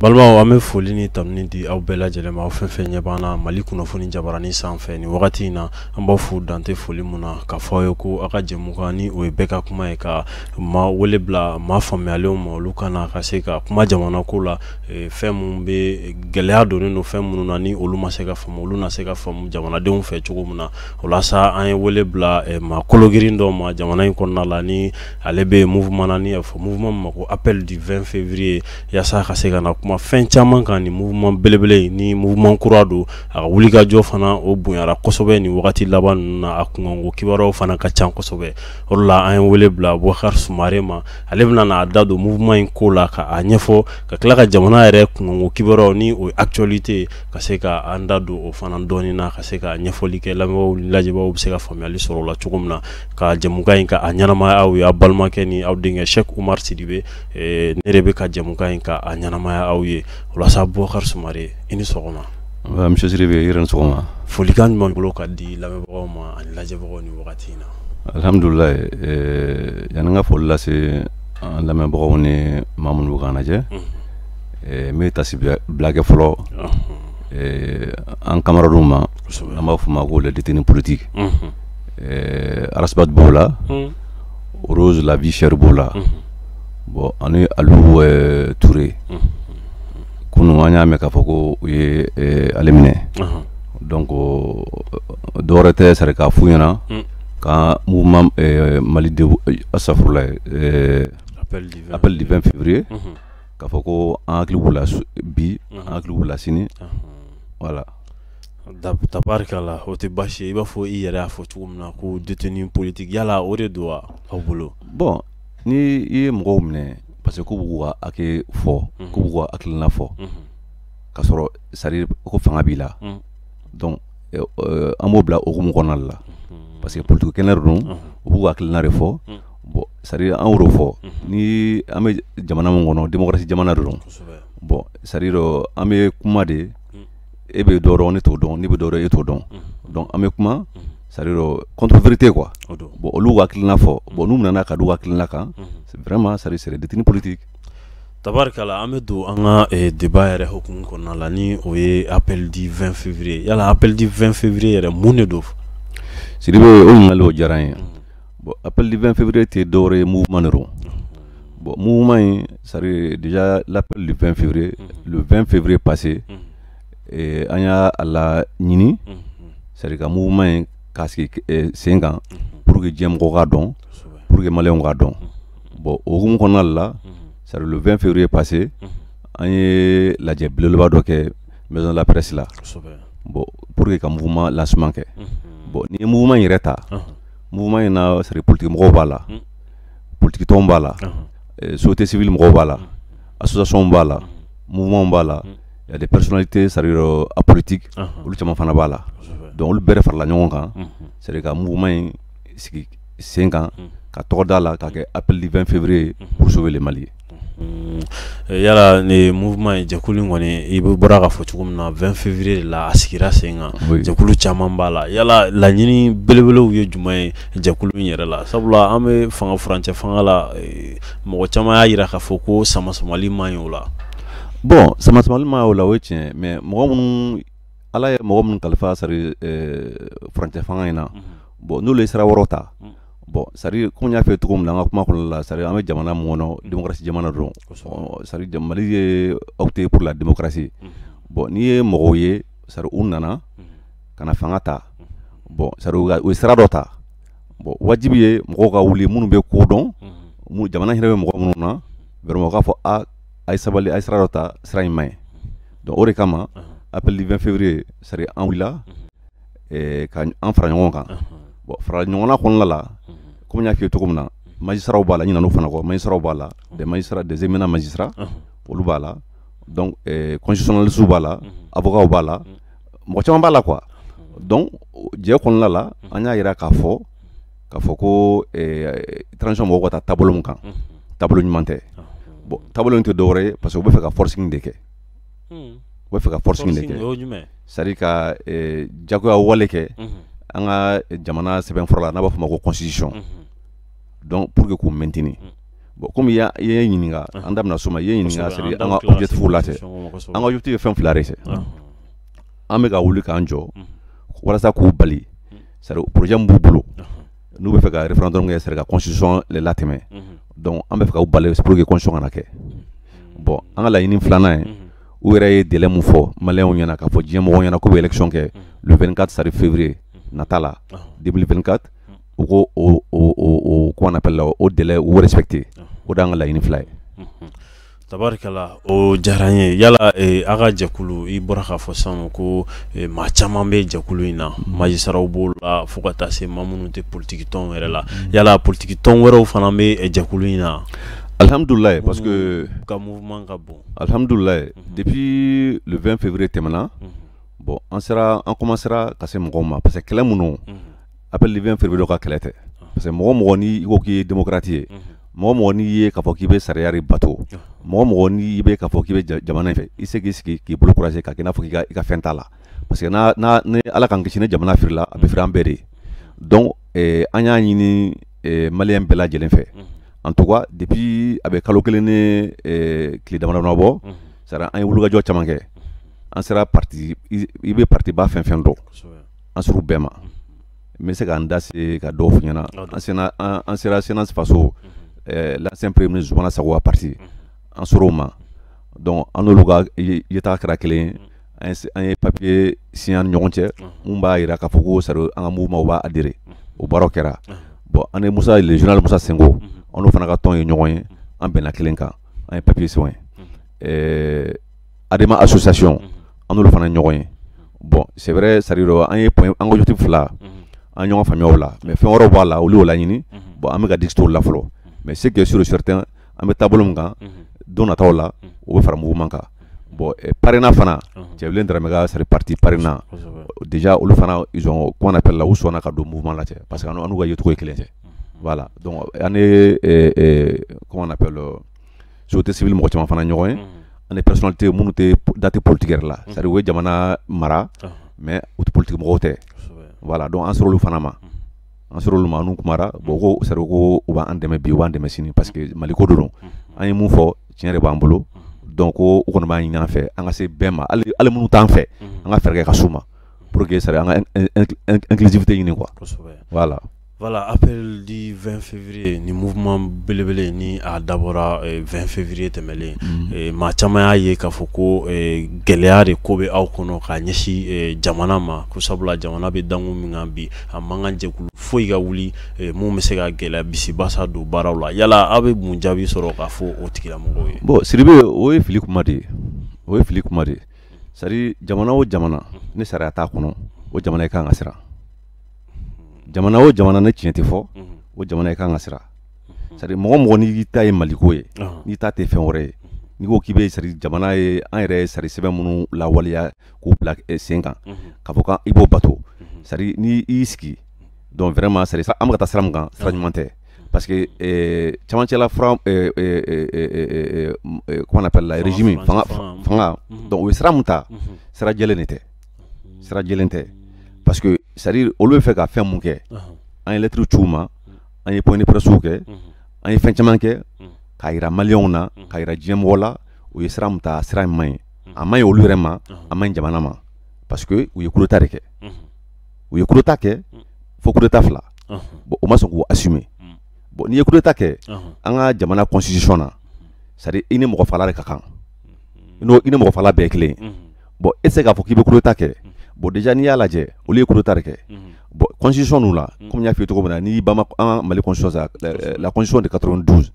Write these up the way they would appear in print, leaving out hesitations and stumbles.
Balimaw, an bɛ foli ni tanuni di aw bɛɛ lajɛlen ma, aw fɛn fɛn ɲɛ b'an na Mali kunnafoni jabaranin sanfɛ nin wagati in na. An b'aw fo dante foli mun na, k'a fɔ aw ye ko aw ka jɛmukan ni o ye bɛɛ ka kuma ye, ka maa wele bila maa faamuyalenw ma, olu kana ka se ka kuma jamana ko la, fɛn minnu bɛ gɛlɛya donnen don fɛn minnu na, ni olu ma se ka faamu, olu na se ka faamu jamanadenw fɛ cogo min na. O la sa, an ye wele bila maa kologirin dɔ ma jamana in kɔnɔna la, ni ale bɛ mouvement na, ni a fɔ mouvement min ma ko Appel du 20 février, yaasa ka se ka na kuma fɛn caman kan. Ni mouvement belebele, ni mouvement kura don, a ka wulikajɔ fana o bonyara kosɛbɛ nin wagati laban ninnu na, a kunkanko kibaruyaw fana ka ca kosɛbɛ. O de la an ye wele bila Bubakari Sumare ma. Ale bɛna n'a da don mouvement in ko la, ka a ɲɛfɔ, ka tila ka jamana yɛrɛ kunkanko kibaruyaw, ni o ye actualité, ka se ka an da don o fana dɔɔnin na, ka se ka ɲɛfɔli kɛ, lamɛnbaaw ni lajɛbaaw bɛ se ka faamuyali sɔrɔ o la cogo min na. Ka jɛmukan in ka a ɲɛnamaya aw ye, aw balimakɛ ni aw denkɛ Cheikh Oumar Sidibe, ne de bɛ ka jɛmukan in ka a ɲɛnamaya aw ye. O la sa, Bubakari Sumare, i ni sɔgɔma. Monsieur Sidibe, i yɛrɛ ni sɔgɔma. Folikan jumɛn bolo ka di lamɛnbagaw ma ani lajɛbagaw ni wagati in na? Alhamdulilayi, yanni n ka foli lase an lamɛnbagaw ni maa minnu bɛ k'an lajɛ, n bɛ tasi bila kɛ fɔlɔ an camarades ma, an b'a fɔ ma ko les détenus politiques. Ras Bath b'o la, Rose la vie chère b'o la, bon, ani Aliou Touré. Kunun an y'a mɛn k'a fɔ ko u ye ale minɛ. Donc dɔwɛrɛ tɛ, c'est k'a f'u ɲɛna ka mouvement Mali debout, astafurulayi, Appel du 20 février, k'a fɔ ko an hakili b'u la bi, an hakili b'u la sini, voilà. Tabarikala, o tɛ baasi ye. I b'a fɔ i yɛrɛ y'a fɔ cogo min na ko détenu politique, yala o de don wa aw bolo? Bon, ni i ye mɔgɔw minɛ parce que k'u b'u ka hakɛ fɔ, k'u b'u ka hakilina fɔ, k'a sɔrɔ c'est à dire ko fanga b'i la, donc an b'o bila hokumu kɔnɔna la, parce que politique kɛnɛ don, u b'u ka hakilina de fɔ. Bon, c'est à dire an y'o fɔ, ni an bɛ jamana min kɔnɔ, démocratie jamana de don. Bon, c'est à dire an bɛ kuma de, e bɛ dɔ dɔn, ne t'o dɔn, ne bɛ dɔ dɔn, e t'o dɔn, donc an bɛ kuma, c'est à dire contre vérité quoi. Bon, olu ka hakilina fɔ, bon, n'u nana ka d'u hakilina kan, vraiment, c'est à dire c'est des détenus politiques. Tabarikala, an bɛ don an ka débat yɛrɛ hokumu kɔnɔna la, ni o ye Appel du 20 février. Yala Appel du 20 février yɛrɛ, mun de don? Sidibe, o ɲininkali o diyara n ye. Bon, Appel du 20 février tɛ dɔwɛrɛ ye, mouvement de don. Bon, mouvement in, c'est à dire déjà l'appel du 20 février, le 20 février passé, an y'a la ɲini, c'est à dire ka mouvement in k'a sigi sen kan pour que diɲɛ mɔgɔw k'a dɔn, pour que maliyɛnw k'a dɔn. Bon, o hukumu kɔnɔna la, c'est à dire le 20 février passé, an ye lajɛ belebeleba dɔ kɛ Maison de la Presse la, bon, pour que ka mouvement lancement kɛ. Bon, n'i ye mouvement in yɛrɛ ta, mouvement in na, c'est à dire politique mɔgɔw b'a la, politique tɔnw b'a la, société civile mɔgɔw b'a la, association b'a la, mouvement b'a la, il y a des personnalités, c'est à dire apolitiques, olu caman fana b'a la. Donc olu bɛɛ de farala ɲɔgɔn kan, c'est à dire ka mouvement in sigi sen kan, ka tɔgɔ da la k'a kɛ Appel du 20 février pour sauver le Mali. Yala ni mouvement in, jɛkulu in kɔni, i bɛ bɔra k'a fɔ cogo min na, 20 février de la a sigira sen kan, jɛkulu caman b'a la. Yala laɲini belebelew ye jumɛn ye jɛkulu in yɛrɛ la? Sabula an bɛ fanga furancɛ fanga la, mɔgɔ caman y'a jira k'a fɔ ko sama samali man ɲi o la. Bon, sama samali man ɲi o la, o ye tiɲɛ, mais mɔgɔ minnu Ala ye mɔgɔ minnu kalifa, c'est à dire furancɛ fanga in na, bon, n'olu ye sira wɛrɛw ta, bon, c'est à dire komi n y'a fɔ cogo min na an ka kuma kɔnɔna la, c'est à dire an bɛ jamana mun kɔnɔ, démocratie jamana don, c'est à dire Mali ye opté pour la démocratie. Bon, n'i ye mɔgɔw ye, c'est à dire u nana ka na fanga ta, bon, c'est à dire u ye sira dɔ ta, bon, wajibi ye mɔgɔw ka wuli, minnu bɛ ko dɔn, jamana hinɛ bɛ mɔgɔ minnu na, vraiment, u k'a fɔ a a ye sabali, a ye sira dɔ ta, sira in man ɲi. Donc o de kama Appel du 20 février, c'est à dire an wulila ka an fara ɲɔgɔn kan. Bon, fara ɲɔgɔnna kɔnɔna la, komi n y'a f'i ye cogo min na, magistrats b'a la, n ɲinɛna o fana kɔ, magistrats b'a la, des magistrats, des éminents magistrats, olu b'a la, donc constitutionnalistes b'a la, avocats b'a la, mɔgɔ caman b'a la quoi. Donc jɛ kɔnɔna la, an y'a yira k'a fɔ ko transition mɔgɔw ka taa taabolo min kan, taabolo ɲuman tɛ. Bon, taabolo in tɛ dɔwɛrɛ ye, parce que u bɛ fɛ ka forcing de kɛ, u bɛ fɛ ka forcing de kɛ, c'est à dire ka jagoya wale kɛ an ka jamana sɛbɛnfura la n'a b'a fɔ o ma ko constitution, donc pour que k'u maintenir. Bon, komi i ye ɲininka, an da bɛna s'o ma, i ye ɲininka, c'est à dire an ka objectif la tɛ. An ka objectif ye fɛn fila de ye. An bɛ ka wuli k'an jɔ walasa k'u bali, c'est à dire projet min b'u bolo, n'u bɛ fɛ ka référendum kɛ, c'est à dire ka constitution latɛmɛ. Donc an bɛ fɛ k'u bali pour que constitution kana kɛ. Bon, an ka laɲini filanan ye, u yɛrɛ ye délai mun fɔ maliyɛnw ɲɛna, k'a fɔ diɲɛ mɔgɔw ɲɛna k'u bɛ élection kɛ le 24, c'est à dire février nata la 2024, u ko o comment on appelle la, o délai u respecter. O de y'an ka laɲini fila ye. Tabarikala, o diyara n ye. Yala aw ka jɛkulu, i bɔra k'a fɔ sisan ko maa caman bɛ jɛkulu in na, magistrat b'o la, fo ka taa se maa minnu tɛ politiki tɔn yɛrɛ la. Yala politiki tɔn wɛrɛw fana bɛ jɛkulu in na? Alhamdulilayi, parce que ka mouvement ka bon. Alhamdulilayi, depuis le 20 février tɛmɛna, bon, an sera, an commencera ka se mɔgɔw ma, parce que kɛlɛ minnu appel le 20 février ka kɛlɛ tɛ, parce que mɔgɔ mɔgɔ n'i ko k'i ye démocrate ye, mɔgɔ mɔgɔ n'i ye k'a fɔ k'i bɛ sariya de bato, mɔgɔ mɔgɔ n'i bɛ k'a fɔ k'i bɛ jamana in fɛ, i se k'i sigi k'i bolo croiser k'a kɛ i n'a fɔ k'i ka fɛn t'a la, parce que n'a n'a ni Ala k'an kisi, ni jamana firila, a bɛ firi an bɛɛ de. Donc an y'a ɲini maliyɛn bɛɛ lajɛlen fɛ. En tout cas, depuis a bɛ kalo kelen ni tile damadɔ bɔ, c'est à dire an ye wulikajɔ caman kɛ. An sera parti, i bɛ parti ba fɛn fɛn dɔn, an ser'u bɛɛ ma. N bɛ se k'an da se ka dɔw f'i ɲɛna. An sera CNAS Faso, l'ancien premier ministre Zoumana Sacko ka parti, an ser'o ma. Donc an n'olu ka yeta kɛra kelen ye. An ye papier signé an ni ɲɔgɔn cɛ mun b'a jira k'a fɔ ko c'est à dire an ka mouvement u b'a adhérer. O baaraw kɛra. Bon, an ni Musa, le général Musa Senko, an n'o fana ka tɔn ye ɲɔgɔn ye, an bɛnna kelen kan, an ye papier sɛbɛn. Adema association, an n'olu fana ye ɲɔgɔn ye. Bon, c'est vrai, c'est à dire an ye point, an ka objectif fila, an ye ɲɔgɔn faamuya o la, mais fɛn wɛrɛw b'a la, olu y'o laɲini. Bon, an bɛ ka discuter o la fɔlɔ, mais ce qui est sûr et certain, an bɛ taabolo min kan, don nataw la, o bɛ fara mouvement kan. Bon, PARENA fana, Cɛbilen Daramɛ ka, c'est à dire parti PARENA, déjà olu fana, ils ont, comment on appelle la, u sɔnna ka don mouvement la cɛ, parce que an n'u ka yecogo ye kelen cɛ. Voilà, donc an ye, comment on appelle, société civile mɔgɔ caman fana ɲɔgɔn ye, an ni personnalité minnu tɛ da tɛ politique yɛrɛ la, c'est à dire u ye jamana mara, mais u tɛ politique mɔgɔw tɛ. Voilà, donc an sera olu fana ma, an sera olu ma, an n'u kumara. Bon, ko c'est à dire ko u b'an dɛmɛ bi, u b'an dɛmɛ sini, parce que Mali ko de don. An ye mun fɔ, tiɲɛ de b'an bolo. Donc ko u kɔni b'a ɲini an fɛ an ka se bɛɛ ma, hali minnu t'an fɛ, an ka fɛɛrɛ kɛ ka s'u ma pour que c'est à dire an ka inclusivité ɲini quoi. Voilà. Voilà, appel du 20 février ni mouvement belebele ni a dabɔra 20 février tɛmɛlen, maa caman y'a ye k'a fɔ ko gɛlɛya de ko bɛ aw kɔnɔ k'a ɲɛsin jamana ma, ko sabula jamana bɛ dankun min kan bi, a man kan jɛkulu foyi ka wuli mun bɛ se ka gɛlɛya bisibasa don baaraw la. Yala aw bɛ mun jaabi sɔrɔ k'a fɔ o tigilamɔgɔw ye? Bon, Sidibe, o ye fili kuma de ye, o ye fili kuma de ye. C'est à dire jamana o jamana ni sariya t'a kɔnɔ, o jamana i kan ka siran. Jamana o jamana ni tiɲɛ tɛ fɔ, o jamana i kan ka siran. C'est à dire mɔgɔ mɔgɔ n'i ta ye Maliko ye, n'i ta tɛ fɛn wɛrɛ ye, n'i ko k'i bɛ, c'est à dire jamana ye, an yɛrɛ ye, c'est à dire sɛbɛn minnu lawaleya k'u bila sen kan, k'a fɔ k'i b'o bato, c'est à dire n'i y'i sigi, donc vraiment, c'est à dire an bɛ ka taa sira min kan, sira ɲuman tɛ, parce que camancɛla fura, comment on appelle la, régime fanga, donc u ye sira mun ta, sira jɛlen de tɛ, sira jɛlen tɛ, parce que c'est à dire olu bɛ fɛ ka fɛn mun kɛ, an ye lettre ci u ma, an ye point de presse kɛ, an ye fɛn caman kɛ k'a yira maliyɛnw na, k'a yira diɲɛmɔgɔ la, u ye sira mun ta, sira in man ɲi. A man ɲi olu yɛrɛ ma, a man ɲi jamana ma, parce que u ye coup d'état de kɛ. U ye coup d'état kɛ fo coup d'état fila. Bon, u ma sɔn k'u assumer. Bon, n'i ye coup d'état kɛ, an ka jamana constitution na, c'est à dire i ni mɔgɔ fagala de ka kan, i ni mɔgɔ fagala bɛɛ ye kelen ye. Bon, e tɛ se k'a fɔ k'i bɛ coup d'état kɛ. Bon, déjà n'i y'a lajɛ, olu ye coup d'état de kɛ. Bon, constitution ninnu la, komi n y'a f'i ye cogo min na, n'i ba an Mali constitution, la constitution de 92,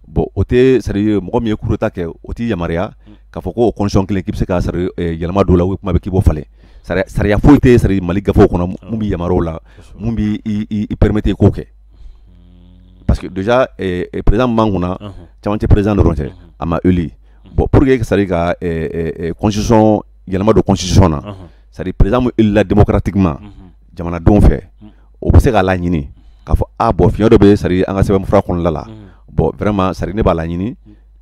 bon, o tɛ, c'est à dire mɔgɔ min ye coup d'état kɛ, o t'i yamaruya k'a fɔ ko o constitution kelen k'i bɛ se ka, c'est à dire yɛlɛma don o la, ou kuma bɛ k'i b'o falen. Sariya foyi tɛ, c'est à dire Mali gafew kɔnɔ mun b'i yamaruya o la, mun b'i i permettre i k'o kɛ, parce que déjà président min b'an kunna, camancɛ président dɔrɔn tɛ, a ma élu. Bon, pour que, c'est à dire ka constitution yɛlɛma don constitution na, c'est à dire président min élu la démocratiquement jamanadenw fɛ, o bɛ se k'a laɲini k'a fɔ a bon, fiɲɛ dɔ bɛ, c'est à dire an ka sɛbɛnfura kɔnɔna la, bon, vraiment, c'est à dire ne b'a laɲini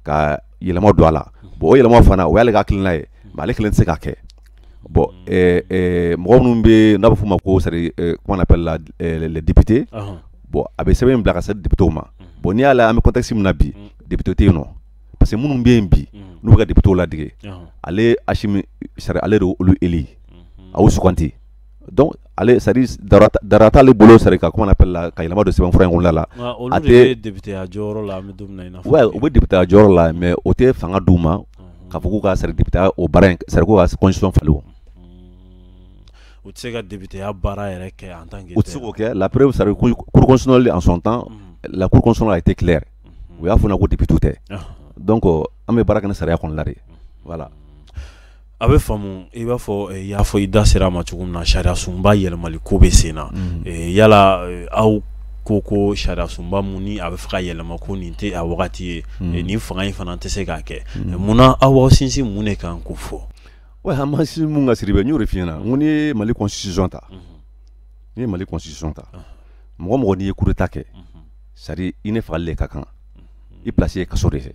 ka yɛlɛma don a la. Bon, o yɛlɛma fana, o y'ale ka hakilina ye, mais ale kelen tɛ se k'a kɛ. Bon, mɔgɔ minnu bɛ n'a bɛ f'o ma ko, c'est à dire comment on appelle la, les députés, bon, a bɛ sɛbɛn in bila ka se députés ma. Bon, n'i y'a lajɛ, an bɛ contexte min na bi, député tɛ yen nɔ. Parce que minnu bɛ yen bi, n'u bɛ ka député ladege, ale Assimi, c'est ale de olu éli, a y'u suganti. Donc ale, c'est à dire dara t'ale bolo, c'est à dire ka, comment on appelle la, ka yɛlɛma don sɛbɛnfura in kɔnɔna la. Olu de bɛ député jɔyɔrɔ la an bɛ don min na i n'a fɔ. Ouais, u bɛ député jɔyɔrɔ la, mais o tɛ fanga d'u ma k'a fɔ k'u ka, c'est à dire, député o baara in, c'est à dire k'u ka constitution falen o. U tɛ se ka député baara yɛrɛ kɛ en tant que. U tɛ se k'o kɛ. La preuve, c'est à dire cour constitutionnelle, en son temps, la cour constitutionnelle a été claire. U y'a fɔ ko député tɛ. Donc an bɛ baara kɛ ni sariya kɔnɔna de, voilà. A bɛ faamu. I b'a fɔ i y'a fɔ, i da sera a ma cogo min na, sariya sunba yɛlɛmali ko bɛ sen na. Yala aw ko sariya sunba mun ni a bɛ fɛ ka yɛlɛma, ko nin tɛ a wagati ye, nin fanga in fana tɛ se k'a kɛ, munna aw b'aw sinsin mun de kan k'o fɔ? Ouais, an b'an sinsin mun kan, Sidibe, n y'o de f'i ɲɛna. N ko n'i ye Mali constitution ta, n'i ye Mali constitution ta, mɔgɔ mɔgɔ n'i ye coup d'état kɛ, c'est à dire i ne fagali de ka kan, i place ye kaso de ye.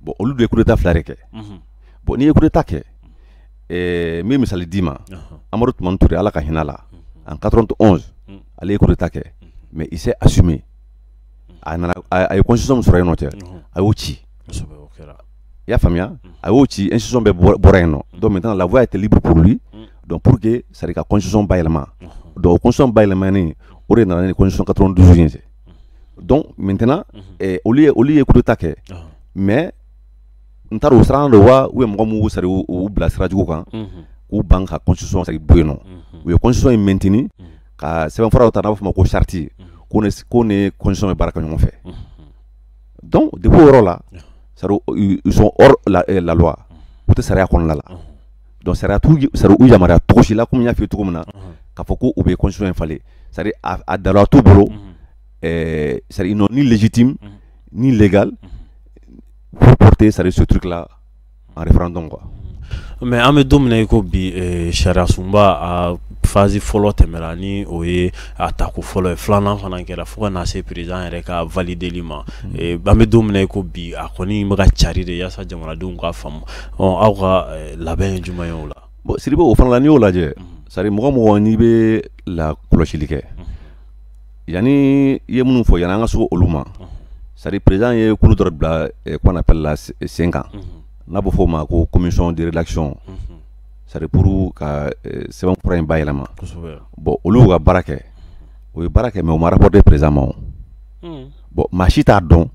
Bon, olu de ye coup d'état fila de kɛ. Bon, n'i ye coup d'état kɛ, n bɛ misali d'i ma. Amadu Tumani Ture, Ala ka hinɛ la, en 91, ale ye coup d'état kɛ, mais il s'est assumé. A nana, a ye constitution min sɔrɔ yen nɔ cɛ, a y'o ci. I y'a faamuya? A y'o ci, institution bɛɛ bɔra yen nɔ. Donc maintenant la voie était libre pour lui, donc pour que, c'est à dire ka constitution bayɛlɛma. Donc o constitution bayɛlɛmani, o de nana ni constitution 92 ye. Donc maintenant, olu ye coup d'état kɛ, mais n t'a dɔn o siran don wa, ou bien mɔgɔ mun c'est à dire u bila sira jugu kan k'u ban ka constitution, c'est à dire, bɔ yen nɔ. U ye constitution in maintenir, ka sɛbɛnfura dɔ ta n'a b'a fɔ o ma ko charte, ko ni constitution bɛ baara kɛ ɲɔgɔn fɛ. Donc depuis o yɔrɔ la, c'est à dire ils sont hors la loi, u tɛ sariya kɔnɔna la. Donc sariya t'u, c'est à dire u yamaruya cogo si la, komi n y'a f'i ye cogo min na, k'a fɔ ko u bɛ constitution in falen, c'est à dire a daluya t'u bolo. C'est à dire ils n'ont ni légitime ni légal pour porter, c'est à dire, ce truc là en référendum, quoi. Mais an bɛ don min na i ko bi, sariya sunba a phase fɔlɔ tɛmɛra, ni o ye a tako fɔlɔ ye, filanan fana kɛra fo ka na se président yɛrɛ ka valideli ma. An bɛ don min na i ko bi, a kɔni bɛ ka cari de yaasa jamanadenw k'a faamu. Aw ka labɛn ye jumɛn ye o la? Bon, Sidibe, o fana la, n'i y'o lajɛ, c'est à dire mɔgɔ mɔgɔ n'i bɛ la kɔlɔsili kɛ, yanni i ye minnu fɔ, yanni an ka se olu ma, c'est à dire président ye kulu dɔ bila, qu'on appelle la, sen kan, n'a bɛ fɔ o ma ko commission de rédaction, c'est à dire pour ka sɛbɛnfura in bayɛlɛma. Bon, olu y'u ka baara kɛ, u ye baara kɛ, mais u ma rapporter président ma. O bon, maa si t'a dɔn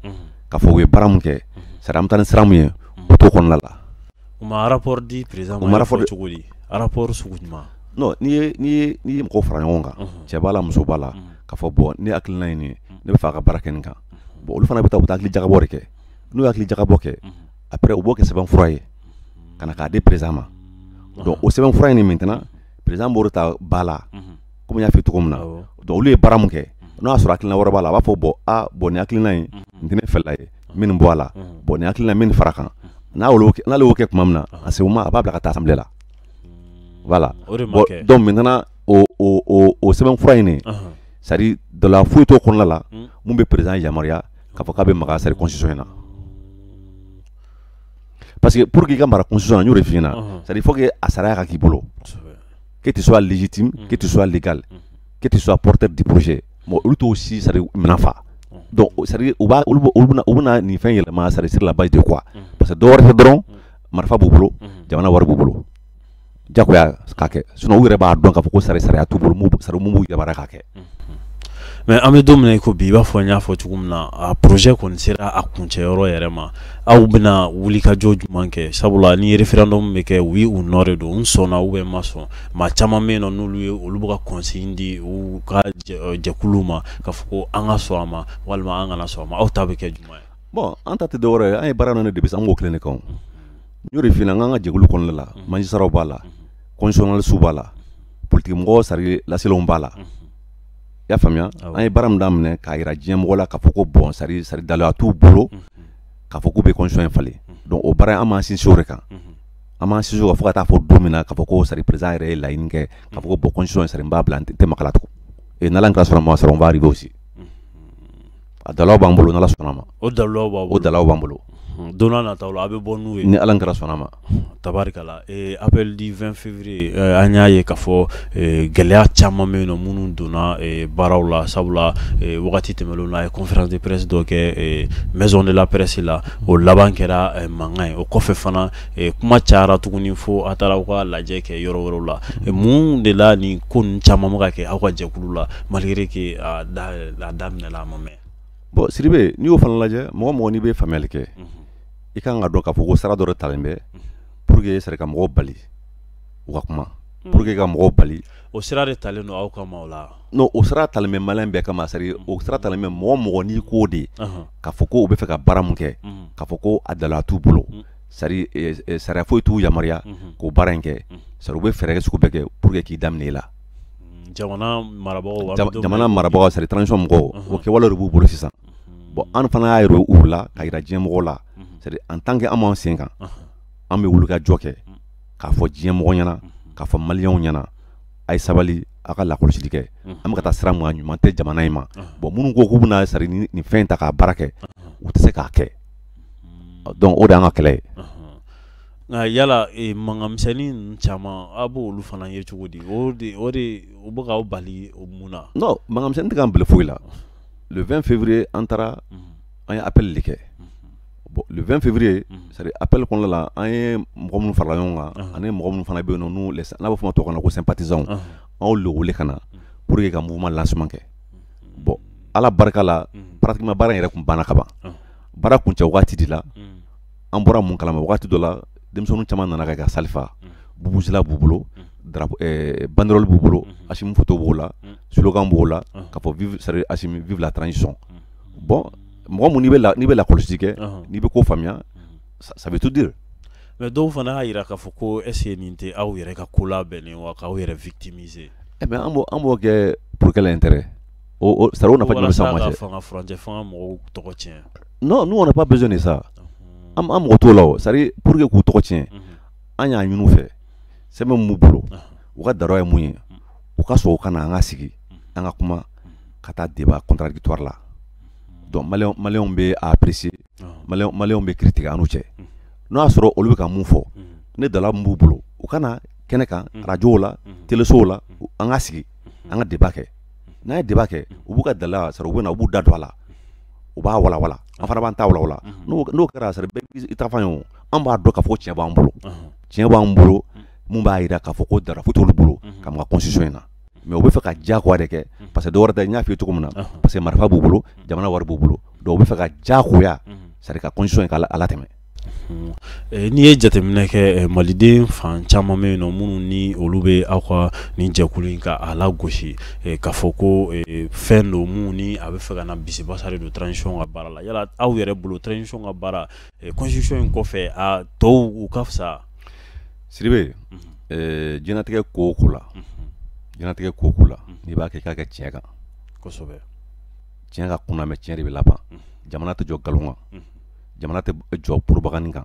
k'a fɔ u ye baara mun kɛ, c'est à dire an bɛ taa ni sira mun ye, o t'o kɔnɔna la. U ma rapport di président ma? U ma rapport cogo di? Rapport sugu jumɛn? Non, n'i ye mɔgɔw fara ɲɔgɔn kan, cɛ b'a la, muso b'a la, k'a fɔ bon, ne hakilina ye nin ye, ne bɛ fɛ a ka baara kɛ nin kan. Bon, olu fana bɛ taa, u bɛ taa hakili jagabɔ de kɛ. N'u ye hakili jagabɔ kɛ, après u b'o kɛ sɛbɛnfura ye ka na k'a di président ma. Donc o sɛbɛnfura in maintenant, président b'o de ta ba la, komi n y'a f'i cogo min na. Donc olu ye baara mun kɛ, n'o y'a sɔrɔ hakilina wɛrɛ b'a la, a b'a fɔ bon, a bon, nin hakilina in nin tɛ ne fɛla ye, n bɛ nin bɔ a la, bon, nin hakilina n bɛ nin fara kan. N'ale y'o kɛ tuma min na, en ce moment a b'a bila ka taa assemblée la, voilà. Bon, donc maintenant o sɛbɛnfura in, c'est à dire dala foyi t'o kɔnɔna la mun bɛ président yamaruya k'a fɔ k'a bɛ maga, c'est à dire, constitution in na. Parce que pour k'i ka mara constitution na, n y'o de f'i ɲɛna, c'est à dire il faut que a sariya ka k'i bolo, que tu sois légitime, que tu sois légal, que tu sois porteur du projet. Bon, olu t'o si, c'est à dire, minɛn fa. Donc c'est à dire u b'a olu olu bɛna nin fɛn yɛlɛma, c'est à dire sur la base de quoi? Parce que dɔ wɛrɛ tɛ dɔrɔn, marifa b'u bolo, jamana wari b'u bolo, jagoya k'a kɛ. Sinon u yɛrɛ b'a dɔn k'a fɔ ko sariya t'u bolo, c'est à dire mun b'u yamaruya k'a kɛ. Mais an bɛ don min na i ko bi, i b'a fɔ n y'a fɔ cogo min na, a projet kɔni sera a kuncɛyɔrɔ yɛrɛ ma. Aw bɛna wulikajɔ jumɛn kɛ? Sabula ni référendum bɛ kɛ, oui ou non de don, n sɔnna ou bien n ma sɔn. Maa caman bɛ yen nɔ, n'olu ye, olu bɛ ka consigne di u ka jɛkuluw ma k'a fɔ ko an ka sɔn a ma walima an kana sɔn a ma. Aw ta bɛ kɛ jumɛn ye? Bon, an ta tɛ dɔwɛrɛ ye, an ye baara nɔ depuis an k'o kelen de kan. N y'o de f'i ɲɛna, n k'an ka jɛkulu kɔnɔna la, magistrats b'a la, constitutionnalistes b'a la, politique mɔgɔ, c'est à dire laselenw b'a la. I y'a faamuya? An ye baara min daminɛ k'a yira diɲɛ mɔgɔ la k'a fɔ ko bon, c'est à dire daluya t'u bolo k'a fɔ k'u bɛ constitution in falen. Donc o baara, an m'an sinsin o de kan, an m'an sinsin o kan fo ka taa fɔ don min na k'a fɔ ko, c'est à dire, président yɛrɛ ye laɲini kɛ k'a fɔ ko bon, constitution in, c'est à dire n b'a bila, n tɛ maga la tugun. Et n'Ala kɛra sɔnna ma, sɔrɔ on va arriver aussi. A dalaw b'an bolo, n'Ala sɔnna ma. O dalaw b'aw bolo. O dalaw b'an bolo. Don n'a nataw la a bɛ bɔ n'u ye. Ni Ala kɛra sɔnna ma. Tabarikala, appel du 20 février, an y'a ye k'a fɔ gɛlɛya caman bɛ yen nɔ minnu donna baaraw la, sabula wagati tɛmɛnlenw na a ye conférence de presse dɔ kɛ maison de la presse la, o laban kɛra mankan ye. O kɔfɛ fana, kuma cayara tuguni fo a taara aw ka lajɛ kɛ yɔrɔ wɛrɛw la. Mun de la nin ko ninnu caman bɛ ka kɛ aw ka jɛkulu la, malgré que a daminɛla a ma mɛn? Bon Sidibe, n'i y'o fana lajɛ, mɔgɔ mɔgɔ n'i bɛ faamuyali kɛ, i kan ka dɔn k'a fɔ ko sira dɔ de talen bɛ pour que c'est ka mɔgɔw bali u ka kuma, pour que ka mɔgɔw bali. O sira de talen don aw kama o la? Non, o sira talen bɛ malien bɛɛ kama, c'est à dire o sira talen bɛ mɔgɔ mɔgɔ n'i k'o de k'a fɔ ko u bɛ fɛ ka baara mun kɛ, k'a fɔ ko a daliya t'u bolo, c'est à dire sariya foyi t'u yamaruya k'o baara in kɛ, c'est à dire u bɛ fɛɛrɛ sugu bɛɛ kɛ pour que k'i daminɛ i la. Jamana marabagaw. Jamana marabagaw, c'est à dire transition mɔgɔw, o kɛwale de b'u bolo sisan. Bon, an fana y'a yira u la, ka yira diɲɛ mɔgɔw la, c'est à dire en tant que an b'an sen kan, an bɛ wuli ka jɔ kɛ k'a fɔ diɲɛ mɔgɔ ɲɛna, k'a fɔ maliyɛnw ɲɛna, a ye sabali, a ka lakɔlɔsili kɛ, an bɛ ka taa sira mun kan, ɲuman tɛ jamana in ma. Bon, minnu ko k'u bɛna, c'est à dire nin fɛn in ta k'a baara kɛ, u tɛ se k'a kɛ. Donc o de y'an ka kɛlɛ ye. Nka yala mankanmisɛnnin ninnu caman, a b'olu fana ye cogo di? O de u bɛ k'aw bali o mun na? Non, mankanmisɛnnin tɛ k'an bali foyi la. Le 20 février, an taara, an ye appel de kɛ. Bon, le 20 février, c'est à dire appel kɔnɔna la, an ye mɔgɔ minnu farala ɲɔgɔn kan, ani mɔgɔ minnu fana bɛ yen nɔ, n'u n'a bɛ fɔ o ma tubabukan na ko sympathisants, an y'olu de wele ka na pour que ka mouvement lancement kɛ. Bon, Ala barika la, pratiquement baara in yɛrɛ tun banna ka ban. Baara kuncɛ waati de la, an bɔra mun kalama, waati dɔ la, denmisɛnnin caman nana ka salle fa, vuvuzela b'u bolo, drapeau, banderole b'u bolo, Assimi photo b'o la, slogan b'o la, k'a fɔ vive, c'est à dire Assimi, vive la transition. Bon, mɔgɔ mun n'i bɛ lakɔlɔsili kɛ, n'i bɛ ko faamuya, ça veut tout dire. Mais dɔw fana y'a yira k'a fɔ ko est ce que nin tɛ aw yɛrɛ ka ko labɛnnen wa, k'aw yɛrɛ victimiser? Eh mais an b'o kɛ pour quel intérêt? O c'est à dire o nafa jumɛn bɛ s'anw ma? Walasa cɛ ka fanga, furancɛ fanga mɔgɔw tɔgɔ tiɲɛ. Non, nous on n'a pas besoin de ça. An mɔgɔ t'o la o, c'est à dire pour que k'u tɔgɔ tiɲɛ, an y'a ɲini u fɛ, sɛbɛn min b'u bolo, u ka darura ye mun ye, u ka sɔn u ka na, an ka sigi, an ka kuma, ka taa débat contradictoire la. Donc maliyɛnw bɛ a apprécier, maliyɛnw bɛ critiquer an n'u cɛ. N'o y'a sɔrɔ olu bɛ ka mun fɔ, ne dala min b'u bolo, u ka na kɛnɛ kan, radio la, télésow la, an ka sigi, an ka débat kɛ. N'an ye débat kɛ, u b'u ka dala, c'est à dire u bɛ na, u b'u da don a la, u b'a walawala, an fana b'an ta walawala. N'o kɛra, c'est à dire bɛɛ b'i ta fan ye. O an b'a dɔn k'a fɔ ko tiɲɛ b'an bolo, tiɲɛ b'an bolo, mun b'a jira k'a fɔ ko dara foyi t'olu bolo ka maga constitution in na. Mais u bɛ fɛ ka diyagoya de kɛ, parce que dɔwɛrɛ tɛ, n y'a f'i ye cogo min na, parce que marifa b'u bolo, jamana wari b'u bolo, donc u bɛ fɛ ka diyagoya, c'est à dire ka constitution in k'a latɛmɛ. N'i ye jateminɛ kɛ, maliden fan caman bɛ yen nɔ minnu ni olu bɛ aw ka nin jɛkulu in ka a lagosi, k'a fɔ ko fɛn don mun ni a bɛ fɛ ka na bisibasa de don transition ka baara la. Yala aw yɛrɛ bolo, transition ka baara, constitution in kɔfɛ, a tɔw u ka fisa? Sidibe, diɲɛlatigɛ ko o ko la, diɲɛlatigɛ ko o ko la, n'i b'a kɛ, i k'a kɛ tiɲɛ kan. Tiɲɛ ka kunna, mɛ tiɲɛ de bɛ laban. Jamana tɛ jɔ nkalon kan, jamana tɛ jɔ propagande kan,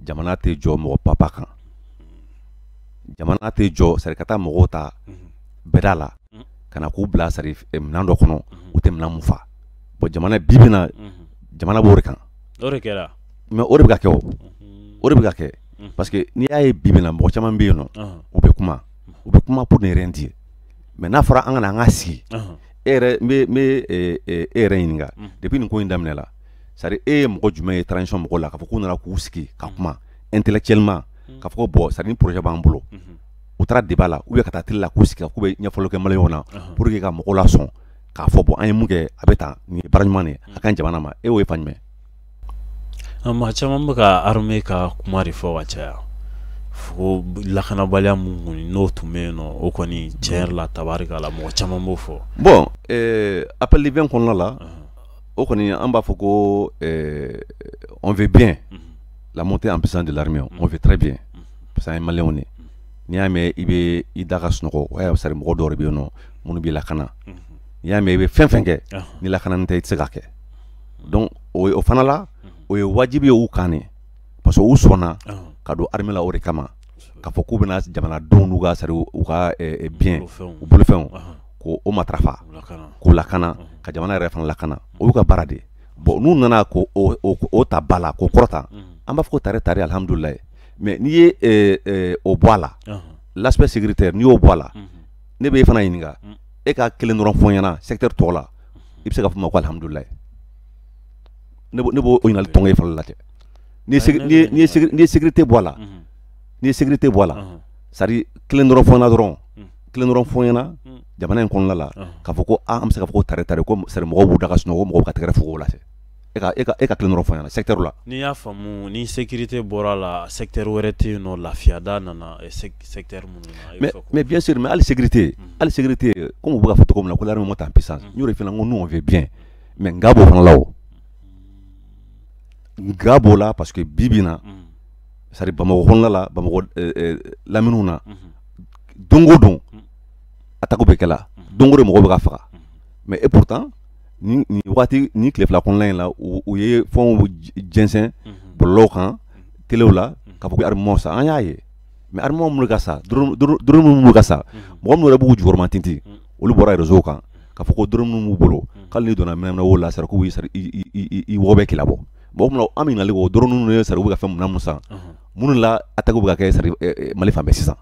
jamana tɛ jɔ mɔgɔ papa kan, jamana tɛ jɔ, c'est à dire ka taa mɔgɔw ta bɛda la ka na k'u bila, c'est à dire minɛn dɔ kɔnɔ, u tɛ minɛn mun fa. Bon, jamana bi bi in na, jamana b'o de kan. O de kɛra. Mais o de bɛ ka kɛ, o o de bɛ ka kɛ, parce que n'i y'a ye bi bi in na, mɔgɔ caman bɛ yen nɔ, u bɛ kuma pour ne rien dire. Mais n'a fɔra an ka na, an ka sigi, e yɛrɛ, n bɛ e yɛrɛ ɲininka, depuis nin ko in daminɛ la, c'est à dire e ye mɔgɔ jumɛn ye transition mɔgɔw la k'a fɔ k'u nana k'u sigi ka kuma intellectuellement, k'a fɔ ko bon, c'est à dire ni projet b'an bolo, u taara débat la, ou bien ka taa télé la k'u sigi k'u bɛ ɲɛfɔli kɛ maliyɛnw na pour que ka mɔgɔw lasɔn k'a fɔ bon, an ye mun kɛ, a bɛ tan, nin ye baara ɲuman de ye, a ka ɲi jamana ma? E y'o ye fan jumɛn? Maa caman bɛ ka armée ka kuma de fɔ ka caya fo lakanabaliya mun kɔni n'o tun bɛ yen nɔ, o kɔni tiɲɛ yɛrɛ la, tabarikala, mɔgɔ caman b'o fɔ. Bon, appel du 20 kɔnɔna la, o kɔni an b'a fɔ ko on veut bien la montée en puissance de l'armée, on veut très bien, parce que an ye maliyɛnw de, n'i y'a mɛn i bɛ i da ka sunɔgɔ, o y'a sɔrɔ mɔgɔ dɔw de bɛ yen nɔ minnu b'i lakana. N'i y'a mɛn i bɛ fɛn fɛn kɛ, ni lakanani tɛ, i tɛ se k'a kɛ. Donc o fana la, o ye wajibi ye u kan de, parce que u sɔnna ka don armée la o de kama, k'a fɔ k'u bɛna jamanadenw n'u ka, c'est à dire u ka bien, u bolofɛnw, k'o matarafa, k'u lakana, ka jamana yɛrɛ fana lakana, o y'u ka baara de ye. Bon, n'u nana ko o ta ba la, k'o kɔrɔta, an b'a fɔ ko tare tare, alhamdulilayi. Mais n'i ye o bɔ a la, l'aspect sécuritaire, n'i y'o bɔ a la, ne bɛ e fana ɲininka, e ka kelen dɔrɔn fɔ n ɲɛna secteur tɔw la, i bɛ se ka fɔ ma ko alhamdulilayi? Ne b'o ɲininkali tɔngɔ e fana la cɛ. N'i ye sécurité bɔ a la, n'i ye sécurité bɔ a la, c'est à dire kelen dɔrɔn fɔ n ɲɛna dɔrɔn, kelen dɔrɔn fɔ n ɲɛna jamana in kɔnɔna la, k'a fɔ ko an bɛ se ka fɔ ko tare tare, ko c'est à dire mɔgɔw b'u da ka sunɔgɔ, mɔgɔw ka tɛgɛrɛ fɔ o la cɛ. E ka kelen dɔrɔn fɔ n ɲɛna secteur la. N'i y'a faamu, ni sécurité bɔra la, secteur wɛrɛ tɛ yen nɔ, lafiyada nana secteur minnu na. Mais bien sûr, mais hali sécurité, hali sécurité, comme u bɛ ka fɔ cogo min na ko l'armée monte en puissance, n y'o de f'i ɲɛna, n ko nous on veut bien, mais nka b'o fana la o. Nka b'o la parce que bi bi in na, c'est à dire Bamakɔ kɔnɔna la, Bamakɔ laminiw na, don o don attaque bɛ kɛ la, don o don mɔgɔw bɛ ka faga. Mais et pourtant ni waati ni tile fila kɔnɔna in la, u ye fɛnw jɛnsɛn bɔlɔlɔw kan, telew la, k'a fɔ ko armement san, an y'a ye. Mais armement minnu ka sa, drone minnu ka sa, mɔgɔ minnu yɛrɛ b'u jukɔrɔma tintin, olu bɔra réseau kan k'a fɔ ko drone minnu b'u bolo, k'ale n'i donna minɛn wo la, sari k'u i wɔgɔ bɛ k'i labɔ. Bon, an bɛ ɲininkali kɛ, o drone ninnu ye, sari u bɛ ka fɛn minnu san, minnu la attaque bɛ ka kɛ, sari Mali fan bɛɛ sisan,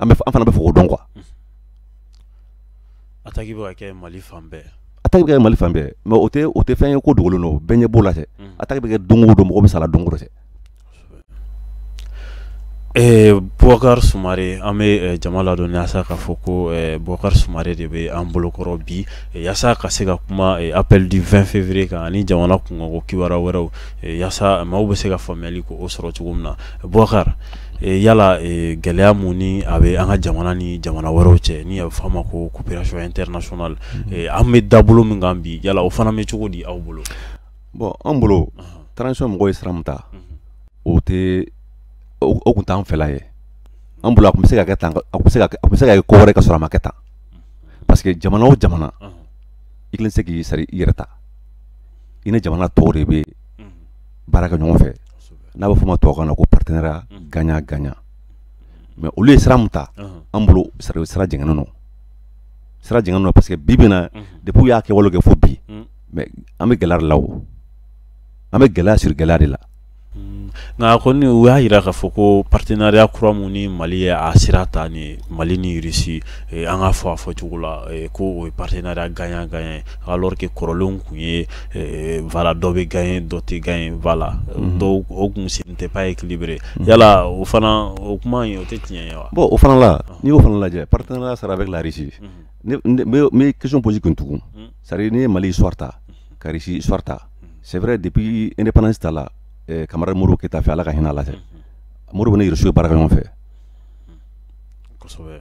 an fana bɛ fɛ k'o dɔn quoi. Attaque bɛ ka kɛ Mali fan bɛɛ. Attaque bɛ kɛ Mali fan bɛɛ, mais o tɛ fɛn ye ko dogolen don, bɛɛ ɲɛ b'o la cɛ. Attaque bɛ kɛ don o don, mɔgɔ bɛ sa la don o don cɛ. Boubacar Soumaré, an bɛ jama ladɔnniya sa k'a fɔ ko Boubacar Soumaré de bɛ an bolokɔrɔ bi, yaasa ka se ka kuma appel du 20 février kan ani jamana kunkanko kibaruya wɛrɛw, yaasa maaw bɛ se ka faamuyali k'o sɔrɔ cogo min na. Boubacar, yala gɛlɛya mun ni a bɛ an ka jamana ni jamana wɛrɛw cɛ, ni a bɛ fɔ a ma ko coopération internationale, an bɛ dabolo min kan bi, yala o fana bɛ cogo di aw bolo? Bon, an bolo, transition mɔgɔw ye sira min ta, o tɛ o kun t'an fɛla ye. An bolo a kun bɛ se ka kɛ tan, a kun bɛ se ka kɛ ko wɛrɛ ka sɔrɔ a ma kɛ tan, parce que jamana o jamana, i kelen tɛ se k'i sari i yɛrɛ ta, i ni jamana tɔw de bɛ baara kɛ ɲɔgɔn fɛ, n'a bɛ fɔ o ma tubabukan na ko partenariat gagnant gagnant. Mais olu ye sira min ta, an bolo sira jɛngɛnnen don, sira jɛngɛnnen don, parce que bi bi in na, depuis u y'a kɛwale kɛ fo bi, mais an bɛ gɛlɛya de la o, an bɛ gɛlɛya sur gɛlɛya de la. Nka kɔni u y'a jira k'a fɔ ko partenariat kura mun ni Mali ye a sira ta ni Mali ni Russie, an ka fɔ a fɔcogo la ko o ye partenariat gagnant gagnant, alors que kɔrɔlenw kun ye voilà, dɔ bɛ gagner dɔ tɛ gagner, voilà, dɔw o kun n'était pas équilibré. Yala o fana o kuma in o tɛ tiɲɛ ye wa? Bon, o fana la, n'i y'o fana lajɛ, partenariat sera avec la Russie, ne bɛ question poser kun tugun, c'est à dire n'i ye Mali histoire ta ka Russie histoire ta, c'est vrai, depuis indépendance ta la, camarade Modibo Keita fɛ, Ala ka hinɛ a la cɛ, Modibo ni Russie ye baara kɛ ɲɔgɔn fɛ,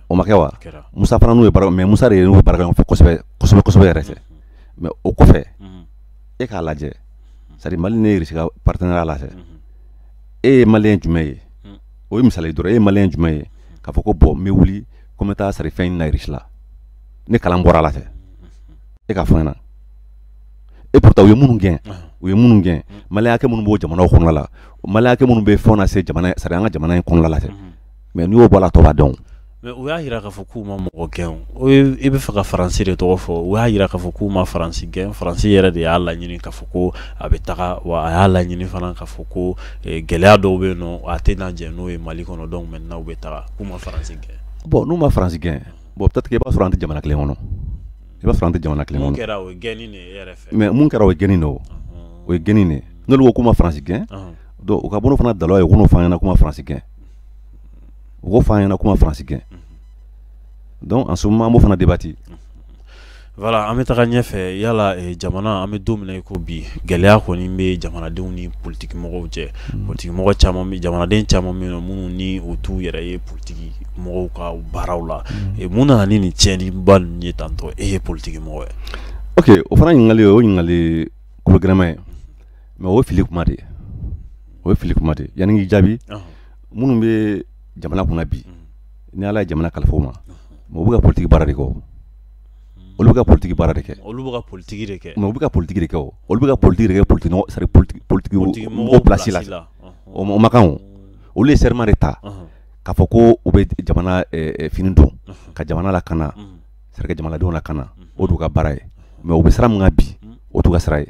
o ma kɛ wa? Musa fana n'u ye baara, mais Musa de n'u ye baara kɛ ɲɔgɔn fɛ kosɛbɛ kosɛbɛ kosɛbɛ yɛrɛ cɛ. Mais o kɔfɛ, e k'a lajɛ, c'est à dire Mali ni Russie ka partenariat la cɛ, e ye malien jumɛn ye? O ye misali dɔrɔn, e ye malien jumɛn ye k'a fɔ ko bon n bɛ wuli ko n bɛ taa sari fɛn ɲini na Russie la, ne kalan bɔra a la cɛ, e k'a fɔ n ɲɛna. Et pourtant u ye minnu gɛn, u ye minnu gɛn, malien hakɛ minnu b'o jamanaw kɔnɔna la, malien hakɛ minnu bɛ fɛnw lase jamana, c'est à dire an ka jamana in kɔnɔna la cɛ, mais n'i y'o bɔ a la, tɔ b'a dɔn. Mais u y'a jira k'a fɔ k'u ma mɔgɔ gɛn o, i bɛ fɛ ka Faransi de tɔgɔ fɔ, u y'a jira k'a fɔ k'u ma Faransi gɛn, Faransi yɛrɛ de y'a laɲini k'a fɔ ko a bɛ taga, wa a y'a laɲini fana k'a fɔ ko gɛlɛya dɔw bɛ yen nɔ, a tɛna jɛn n'o ye Mali kɔnɔ, donc maintenant u bɛ taga, k'u ma Faransi gɛn. Bon, n'u ma Faransi gɛn, bon peut-être que i b'a sɔrɔ an tɛ jamana kelen kɔnɔ. I b'a sɔrɔ an tɛ jamana kelen kɔnɔ. Mun kɛra o ye gɛnni de ye e yɛrɛ fɛ? Mais mun kɛra o ye gɛnni de o. O ye gɛnni de ye. N'olu ko k'u ma Faransi gɛn, donc u ka bɔ n'o fana dalaw ye, u k'o fɔ an ɲɛna k'u ma Faransi gɛn. U k'o fɔ an ɲɛna k'u ma Faransi gɛn. Donc en ce moment an b'o fana débattre. Voilà, an bɛ taga ɲɛfɛ. Yala jamana, an bɛ don min na i ko bi, gɛlɛya kɔni bɛ jamanadenw ni politiki mɔgɔw cɛ. Politiki mɔgɔ caman bɛ, jamanaden caman bɛ yen nɔ minnu ni u t'u yɛrɛ ye politiki mɔgɔw ka baaraw la. Mun nana ni nin tiɲɛniba ninnu ye tantɔ? E ye politiki mɔgɔ ye. Ok, o fana ɲininkali, o ɲininkali kologɛlɛman ye, mais o ye fili kuma de ye. O ye fili kuma de ye. Yanni k'i jaabi, minnu bɛ jamana kunna bi, ni Ala ye jamana kalifa u ma, mais u bɛ ka politiki baara de kɛ o. Olu bɛ ka politiki baara de kɛ. Olu bɛ ka politiki de kɛ. Mais u bɛ ka politiki de kɛ o. Olu bɛ ka politiki de kɛ politiki c'est à dire politiki mɔgɔw place la. O ma kan o. Olu ye serment de ta k'a fɔ ko u bɛ jamana fini don, ka jamana lakana, c'est à dire ka jamanadenw lakana, o d'u ka baara ye. Mais u bɛ sira min kan bi, o t'u ka sira ye.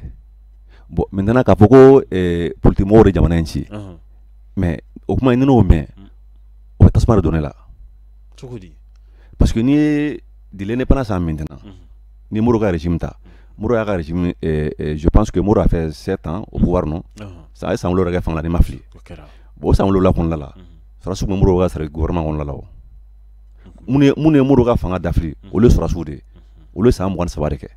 Bon, maintenant k'a fɔ ko politique mɔgɔw de jamana in ci, mais o kuma in, ni ne y'o mɛn, o bɛ tasuma de don ne la. Cogo di? Parce que n'i ye de l'indépendance à maintenant, ni Modibo ka régime ta, Modibo y'a ka régime, je pense que Modibo a fait 7 ans au pouvoir, non? A ye san 7 kɛ fanga la, ni ma fili. Bon, o san 7 kɔnɔna la, sɔrɔdasiw tun bɛ Modibo ka sari gouvernement kɔnɔna la. O mun ye Modibo ka fanga dafiri? Olu ye sɔrɔdasiw de ye. Olu ye san 23 de kɛ.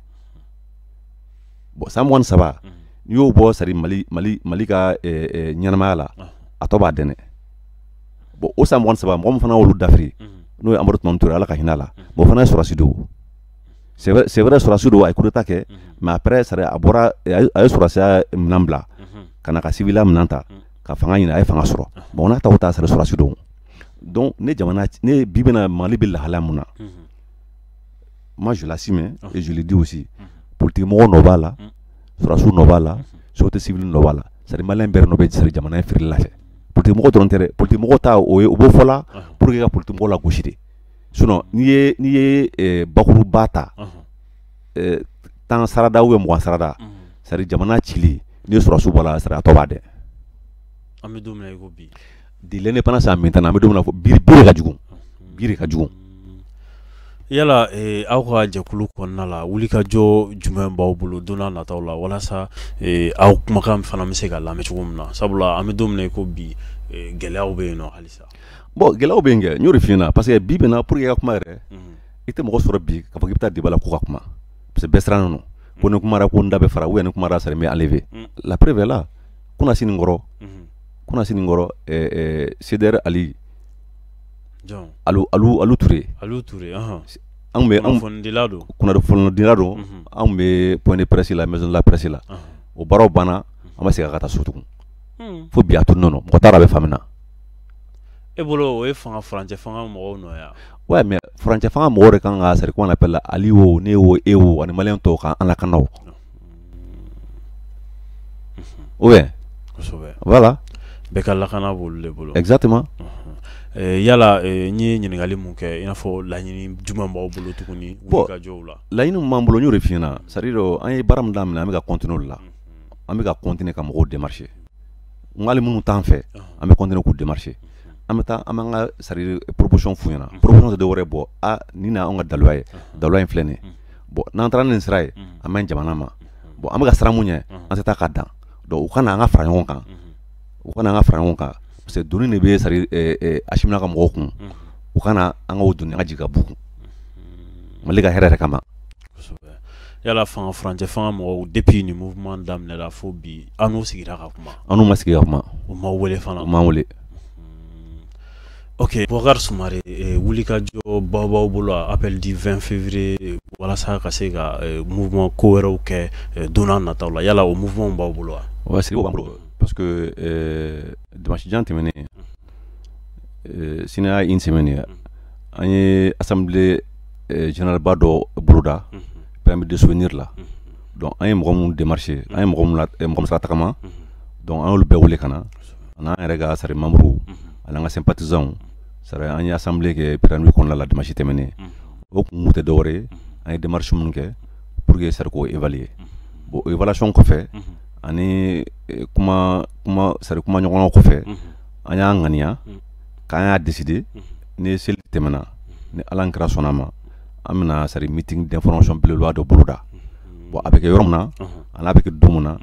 Bon, san 23, n'i y'o bɔ sari Mali ka ɲɛnamaya la, a tɔ b'a dɛnɛ. Bon, o san 23, mɔgɔ min fana y'olu dafiri, n'o ye Amadu Tumani Ture, Ala ka hinɛ a la, bon, o fana ye sɔrɔdasi de ye. C'est vrai, sɔrɔdasi don, a ye coup d'état kɛ, mais après sari a bɔra, a ye sɔrɔdasiya minɛn bila ka na ka civil minɛn ta ka fanga ɲini, a ye fanga sɔrɔ. Bon, n'a ta o ta, sari sɔrɔdasi don. Donc ne jamana ne bi bɛna Mali bɛ lahalaya mun na, moi je l'assume et je le dis aussi, politique mɔgɔw nɔ b'a la, sɔrɔdasiw nɔ b'a la, société civile nɔ b'a la, c'est à dire malien bɛɛ nɔ bɛ sari jamana in feereli la fɛ. Politique mɔgɔw dɔrɔn tɛ dɛ. Politique mɔgɔw ta, o ye o b'o fɔ la pour que ka politique mɔgɔw lagosi de. Sinon n'i ye bakuruba ta, 10 sarada ou bien 20 sarada, c'est à dire jamana cili, n'i ye sɔrɔdasiw bɔ a la, c'est à dire a tɔ b'a dɛ. An bɛ don min na i ko bi. De l'indépendance à maintenant, an bɛ don min na, bi bi de ka jugu, bi de ka jugu. Yala aw ka jɛkulu kɔnɔna la, wulikajɔ jumɛn b'aw bolo don n'a nataw la, walasa aw kumakan fana bɛ se ka lamɛn cogo min na? Sabula an bɛ don min na i ko bi, gɛlɛyaw bɛ yen nɔ halisa. Bon, gɛlɛyaw bɛ yen kɛ, n y'o de f'i ɲɛna, parce que bi bɛ na, pour que i ka kuma yɛrɛ, i tɛ mɔgɔ sɔrɔ bi k'a fɔ k'i bɛ taa débat la ko ka kuma, parce que bɛɛ sirannen don ko ni kumara ko n da bɛ fara, ou bien ni kumara sari n bɛ enlever. La preuve est là, kunasini kɔrɔ, kunasini kɔrɔ, CDR Ali Alu Alu Alu Ture. Alu Ture. Anw bɛ kunnafonidila don. Kunnafonidila don. Anw bɛ point de presse la, maison de la presse la. O baaraw banna, an ma segin ka taa so tugun fo bi. A tununnen don, mɔgɔ t'a dɔn a bɛ fan min na. E bolo, o ye fanga furancɛ fanga mɔgɔw nɔ ye wa? Ouais, mais furancɛ fanga mɔgɔw de kan ka, c'est comment on appelle, Ali o, ne o, e o, ani malien tɔw ka an lakana o, ou bien? Kosɛbɛ. Voilà. Bɛɛ ka lakana b'olu de bolo. Exactement. Yala n ye ɲininkali mun kɛ, i n'a fɔ laɲini jumɛn b'aw bolo tuguni wulikajɔw la? Laɲini min b'an bolo, n y'o de f'i ɲɛna, c'est à dire an ye baara min daminɛ, an bɛ ka continuer o de la. An bɛ ka continuer ka mɔgɔw démarcher. N ko hali minnu t'an fɛ, an bɛ continuer k'u démarcher. An bɛ taa, an b'an ka, c'est à dire proposition f'u ɲɛna. Proposition tɛ dɔwɛrɛ ye, bɔ a nin na, anw ka daluya ye, daluya in filɛ nin ye. Bon, n'an taara ni nin sira ye, a man ɲi jamana ma. Bon, an bɛ ka siran mun ɲɛ, an tɛ taa ka dan. Donc u ka na an ka fara ɲɔgɔn kan, u ka na an ka fara ɲɔgɔn kan, parce que doni de bɛ, c'est à dire Assimi n'a ka mɔgɔw kun. U ka na an ka o doni, an ka jigin ka b'u kun Mali ka hɛrɛ yɛrɛ kama. Yala fanga furancɛ fanga mɔgɔw, depuis ni mouvement daminɛra fo bi, an n'u sigira ka kuma? An n'u ma sigi ka kuma. U ma wele fana? U m'an wele. Ok, Boubacar Soumare, wulikajɔ baw b'aw bolo, appel du 20 février, walasa ka se ka mouvement ko wɛrɛw kɛ don n'a nataw la. Yala o mouvement b'aw bolo wa? Ouais, sigi b'an bolo, parce que dimanche jan tɛmɛnen, sini y'a une semaine ye, an ye assemblée générale ba dɔ boloda pyramide de souvenir la. Donc an ye mɔgɔ minnu démarché, an ye mɔgɔ minnu mɔgɔ min sera tagama, donc an y'olu bɛɛ wele ka na, an n'an yɛrɛ ka sari membre ani an ka sympathisants. Sari an ye assemblée kɛ pyramide kɔnɔna la dimanche tɛmɛnen. O kun tɛ dɔwɛrɛ ye, an ye démarche minnu kɛ pour que sari k'o évaluer. Bon, o évaluation kɔfɛ ani kuma kuma sari kuma ɲɔgɔnnaw kɔfɛ, an y'a ŋaniya k'an y'a décider, ni seli tɛmɛna, ni Ala kɛra sɔnna ma, an bɛna sari meeting d'information belebeleba dɔ boloda. Bon, a bɛ kɛ yɔrɔ min na, a n'a bɛ kɛ don min na,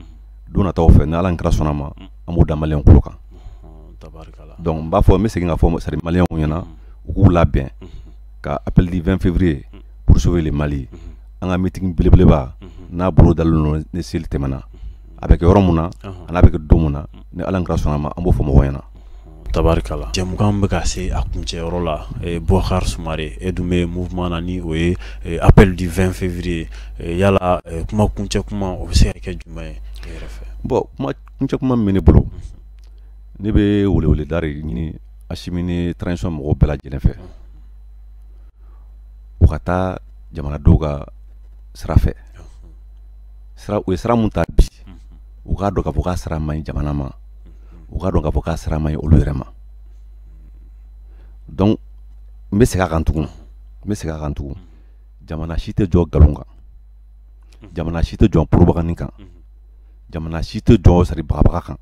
don nataw fɛ, ni Ala kɛra sɔnna ma, an b'o da maliyɛnw tulo kan. Donc n b'a fɔ, n bɛ segin k'a fɔ sari maliyɛnw ɲɛna, u k'u labɛn ka appel du 20 février pour sauver le Mali, an ka meeting belebeleba n'a bolo dalen don, ni seli tɛmɛna, a bɛ kɛ yɔrɔ min na, a n'a bɛ kɛ don min na, ni Ala kɛra sɔnna ma, an b'o fɔ mɔgɔw ɲɛna. Tabarikala, jɛmukan bɛ ka se a kuncɛyɔrɔ la. Boubacar Soumare, e dun bɛ mouvement na ni o ye appel du 20 février. Yala kuma kuncɛ kuma, o bɛ se ka kɛ jumɛn ye e yɛrɛ fɛ? Bon, kuma kuncɛ kuma min bɛ ne bolo, ne bɛ weleweleda de ɲini Assimi ni transition mɔgɔw bɛɛ lajɛlen fɛ, u ka taa jamanadenw ka sira fɛ. Sira u ye sira mun ta bi, u k'a dɔn k'a fɔ k'a sira man ɲi jamana ma, u k'a dɔn k'a fɔ k'a sira man ɲi olu yɛrɛ ma. Donc n bɛ segin a kan tugun, n bɛ segin a kan tugun, jamana si tɛ jɔ nkalon kan, jamana si tɛ jɔ propagande kan. Jamana si tɛ jɔ c'est à dire bagabaga kan.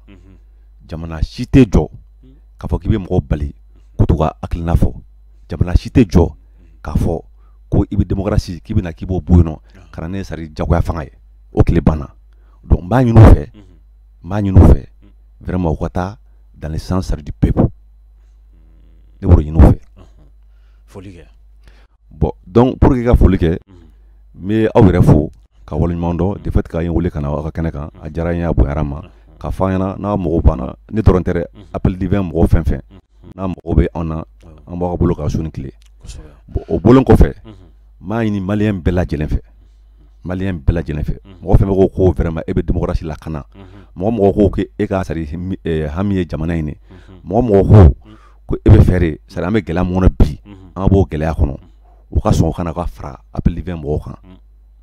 Jamana si tɛ jɔ k'a fɔ k'i bɛ mɔgɔw bali k'u t'u ka hakilina fɔ. Jamana si tɛ jɔ k'a fɔ ko i bɛ démocratie k'i bɛ na k'i b'o bɔ yen nɔ ka na ne c'est à dire jagoya fanga ye. O tile banna. Donc n b'a ɲini u fɛ, n b'a ɲini u fɛ vraiment u ka taa dans le sens c'est à dire du peuple. Ne b'o de ɲini u fɛ. Foli kɛ. Bon, donc pour que i ka foli kɛ, n bɛ aw yɛrɛ fo ka waleɲuman dɔn de fait k'an ye wele ka na aw ka kɛnɛ kan. A diyara n ye, a bonyara n ma. K'a fɔ an ɲɛna, n'a mago banna, ne dɔrɔn tɛ dɛ, appel du 20 mɔgɔ fɛn fɛn n'a mago bɛ anw na, an b'aw ka bolo kan su ni tile. Bon, o bɔlen kɔfɛ, n b'a ɲini maliyɛn bɛɛ lajɛlen fɛ, maliyɛn bɛɛ lajɛlen fɛ, mɔgɔ fɛn fɛn ko ko vraiment e bɛ démocratie lakana, mɔgɔ mɔgɔ ko k'e ka c'est à dire hami ye jamana in de, mɔgɔ mɔgɔ ko ko e bɛ fɛ de c'est à dire an bɛ gɛlɛya min kɔnɔ bi, an ka bɔ o gɛlɛya kɔnɔ, u ka sɔn u kana ka fara appel du 20 mɔgɔw kan,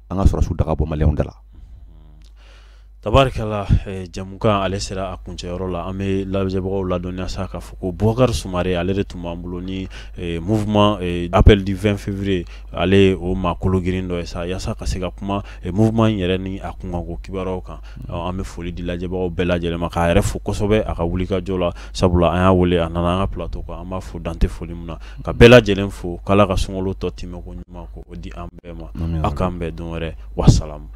an ka sɔrɔdasiw daga bɔ maliyɛnw da la. Tabarikala, jamukan ale sera a kuncɛyɔrɔ la. An bɛ lajɛbagaw ladɔnniya sa k'a fɔ ko Bubakari Sumare, ale de tun b'an bolo ni mouvement appel du 20 février, ale o maa kologirin dɔ ye sa, yaasa ka se ka kuma mouvement in yɛrɛ ni a kunkanko kibaruyaw kan. An bɛ foli di lajɛbagaw bɛɛ lajɛlen ma, k'a yɛrɛ fo kosɛbɛ a ka wulikajɔ la, sabula an y'a wele, a nana an ka plateau kan. An b'a fo dante foli min na, ka bɛɛ lajɛlen fo, k'Ala ka sunkalo tɔ timɛ ko ɲuman ko o di an bɛɛ ma. Aw k'an bɛn don wɛrɛ, wasalamu.